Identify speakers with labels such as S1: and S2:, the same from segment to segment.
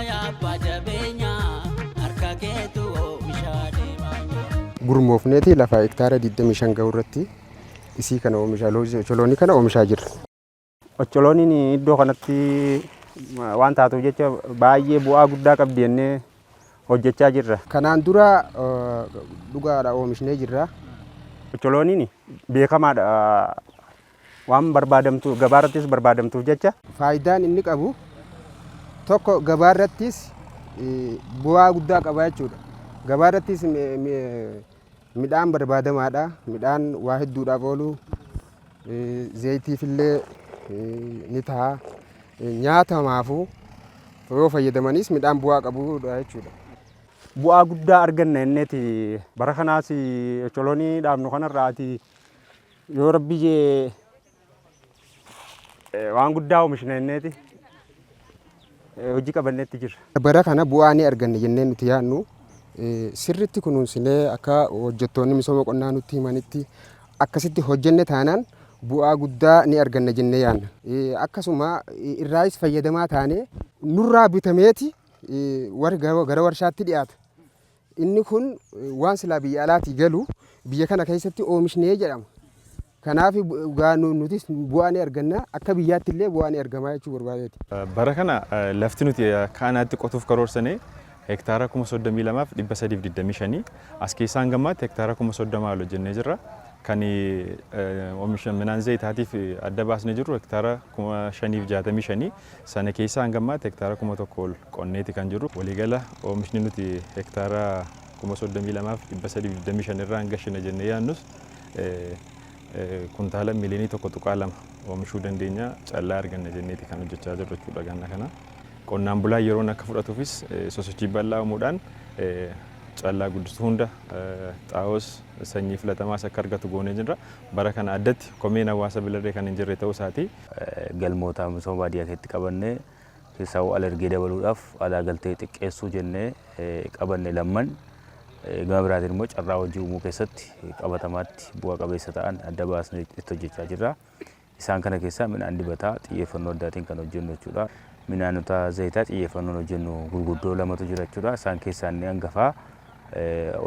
S1: Bulaa abbaa jabeenyaa harka keetu oomishaa deemaa jira.
S2: Gurmoofneeti lafa hektaara 25 ga'u irratti isii kana oomishaa, ocholoonii kana oomishaa jirra.
S3: Ocholooniin iddoo kanatti waan taatuuf jecha baay'ee bu'aa guddaa qabdi jennee hojjechaa jirra.
S2: Kanaan dura dhugaadha oomishnee jirra.
S3: Ocholooniin beekamaadha, waan barbaadamtu gabaarrattis barbaadamtuuf jecha.
S2: Faayidaan inni qabu tokko gabaarrattis bu'aa guddaa qaba jechuudha. Gabaarrattis midhaan barbaadamaadha. Midhaan waa hedduudhaaf oolu, zayitiifillee ni ta'a. Nyaatamaafuu yoo fayyadamanis midhaan bu'aa qabudha jechuudha.
S3: Bu'aa guddaa arganna jenneeti bara kanaas ocholoonii dhaabnu kanarraati yoo Rabbi jee waan guddaa oomishna jenneeti hojii qabanneetti jirra.
S2: Bara kana bu'aa ni arganna jennee nuti yaadnu, sirriitti kunuunsinee akka hojjettoonni misooma qonnaa nutti himanitti akkasitti hojjenne taanaan bu'aa guddaa ni arganna jennee yaadna. Akkasuma irraayis fayyadamaa taanee nurraa bitameeti gara warshaatti dhiyaata. Inni kun waan silaa biyya alaatii galu biyya kana keessatti oomishnee jedhama. Kanaaf nutis bu'aa ni arganna, akka biyyaatti illee bu'aa ni argamaa jechuu barbaadeeti.
S4: Bara kana lafti nuti akka aanaatti qotuuf karoorsane hektaara 32,325, as keessaa hanga ammaatti hektaara 30,000 ol hojjennee jirra. Kan oomisha midhaan zayitaatiif adda baasnee jirru hektaara 5,065, sana keessaa hanga ammaatti hektaara 1,000 ol qonneeti kan jirru. Waliigala oomishni nuti hektaara 32,325 irraa hanga shina jennee yaadnus kuntaala miliyoonii 1.2 oomishuu dandeenya, callaa arganna jenneeti kan hojjechaa jirru jechuudha ganna kana. Qonnaan bulaan yeroon akka fudhatuufis sosochii bal'aa uumuudhaan callaa guddistuu hunda, xaa'oos, sanyii filatamaas akka argatu goonee jirra. Bara kana addatti komeen hawaasa bilarree kan hin jirre ta'uu isaati.
S5: Galmoota misooma baadiyyaa keessatti qabannee keessaa al ergee dabaluudhaaf alaa galtee xiqqeessuu jennee qabanne lamman, gama biraatiin immoo carraa hojii uumuu keessatti qabatamaatti bu'a qabeessa ta'an adda baasnee itti hojjechaa jirra. Isaan kana keessaa midhaan dibataa xiyyeeffannoo addaatiin kan hojjennu jechuudha. Midhaanota zayitaa xiyyeeffannoon hojjennu gurguddoo lamatu jira jechuudha. Isaan keessaa inni hangafaa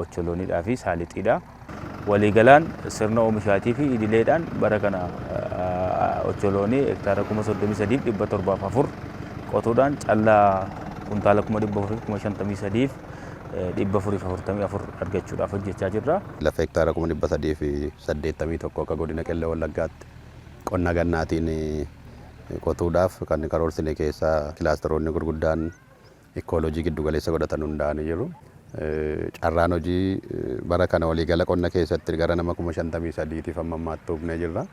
S5: ocholooniidhaa fi saalixiidha. Waliigalaan sirna oomishaatii fi idileedhaan bara kana ocholoonii hektaara 33,704 qotuudhaan callaa kuntaala 453,444 argachuudhaaf hojjechaa jirra.
S6: Lafa hektaara 381,000 akka godina Qellem Wallaggaatti qonna gannaatiin qotuudhaaf kan karoorsine keessaa kilaasteroonni gurguddaan ikooloojii giddu galeessa godhatan hundaa'anii jiru. Carraan hojii bara kana waliigala qonna keessatti gara nama 53,000tiif amma ammaatti uumnee jirra.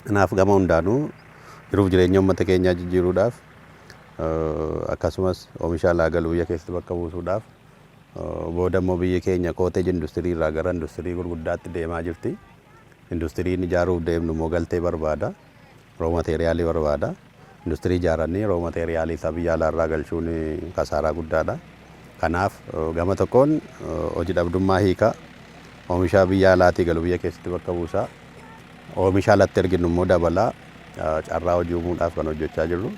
S6: Kanaaf gama hundaanuu jiruuf jireenya uummata keenyaa jijjiiruudhaaf, akkasumas oomisha alaa galuu biyya keessatti bakka buusuudhaaf, booda immoo biyyi keenya cottage industirii irraa gara industirii gurguddaatti deemaa jirti. Industiriin ijaaruuf deemnu immoo galtee barbaada. Raw materialii barbaada. Industirii ijaaranii raw materialii isaa biyya alaarraa galchuun kasaaraa guddaadha. Kanaaf gama tokkoon hojii dhabdummaa hiika. Oomisha biyya alaatii galu biyya keessatti bakka buusaa. Oomisha alatti erginu immoo dabalaa, carraa hojii uumuudhaaf kan hojjechaa jirru.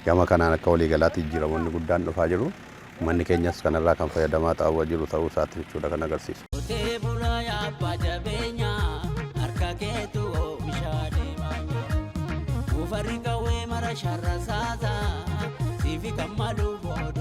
S6: Gama kanaan akka waliigalaatti jijjiiramoonni guddaan dhufaa jiru. Uummanni keenyas kanarraa kan fayyadamaa ta'aa jiru ta'uu isaati jechuudha kan agarsiisu.
S1: Qotee bulaa abbaa jabeenyaa harka keetu oomishaa deemaa jira. Buufarri qawwee mara sharra saasaa siifi kan malu booda.